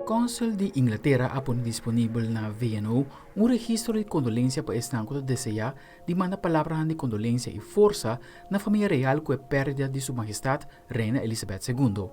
Consul di Inglatera a pone disponibel na VNO un registro di kondolensia pa esnan ku ta deseá di manda palabranan di kondolensia i forsa na famia real ku e pèrdida di Su Mahestat Reina Elisabeth Segundo.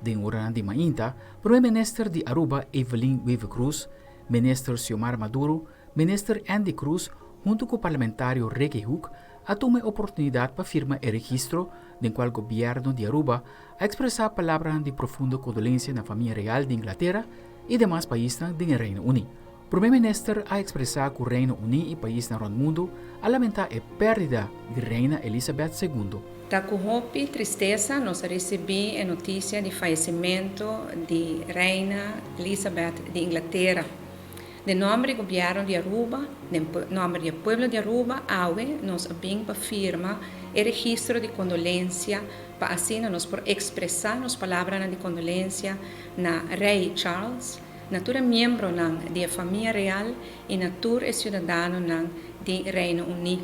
Den oranan di mainta, Prome Minister di Aruba Evelyn Wever-Croes, Minister Xiomara Maduro, Minister Endy Croes huntu ku Parlamentario Ricky Hoek a tuma e oportunidat pa firma e registro den kual Gobièrnu di Aruba a ekspresá palabranan di profundo kondolensia na famia real di Inglatera i demas paisnan den e Reino Uní. Prome Minister a ekspresá ku Reino Uní i paisnan rònt mundu a lamentá e pèrdida di Reina Elisabeth Segundo. Ta ku hopi tristesa nos a risibí e notisia di fayesimentu di Reina Elisabeth di Inglatera. Den nòmber di Gobièrnu di Aruba, den nòmber di e pueblo di Aruba, awe nos a bin pa firma e registro di kondolensia pa asina nos por ekspresá nos palabranan di kondolensia na Rei Charles, na tur e miembronan di e famia real i na tur e siudadanonan di Reino Uní.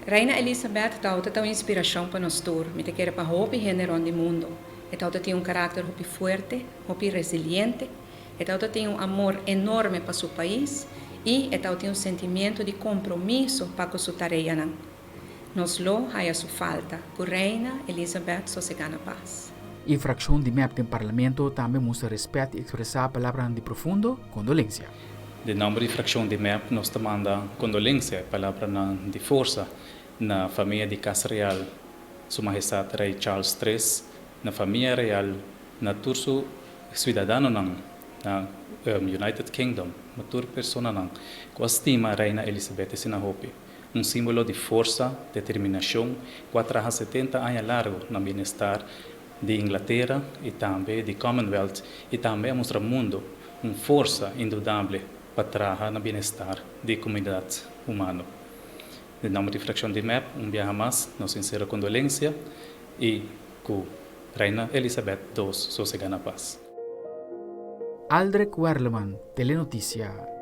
Reina Elisabeth tawata ta un inspirashon pa nos tur, mi ta kere pa hopi hende rònt di mundu. E tawata tin un karakter hopi fuerte, hopi resiliente, e tawata tin un amor enorme pa su pais i e tawata tin un sentimiento di kompromiso pa ku su tareanan. Nos lo haya su falta. Ku Reina Elisabeth sosegá na pas. E frakshon di mep den Parlamento tambe mustra respèt i ekspresá palabranan di profundo kondolensia. Den nòmber di frakshon di mep nos ta manda kondolensia i palabranan di forsa na famia di Kas Real, Su Mahestat Rei Charles Tres, na famia real, na tur su siudadanonan na United Kingdom, na tur personanan ku a stima Reina Elisabeth asina hopi. Un símbolo di forsa, determinashon ku a traha 70 aña largu na bienestar di Inglatera i tambe di Commonwealth i tambe a mustra mundu un forsa indudable pa traha na bienestar di komunidat humano. Den nòmber di frakshon di mep, un biaha mas nos sinsero kondolensia i ku Reina Elisabeth dos sosega na pas. Aldrich Werleman, Telenoticia.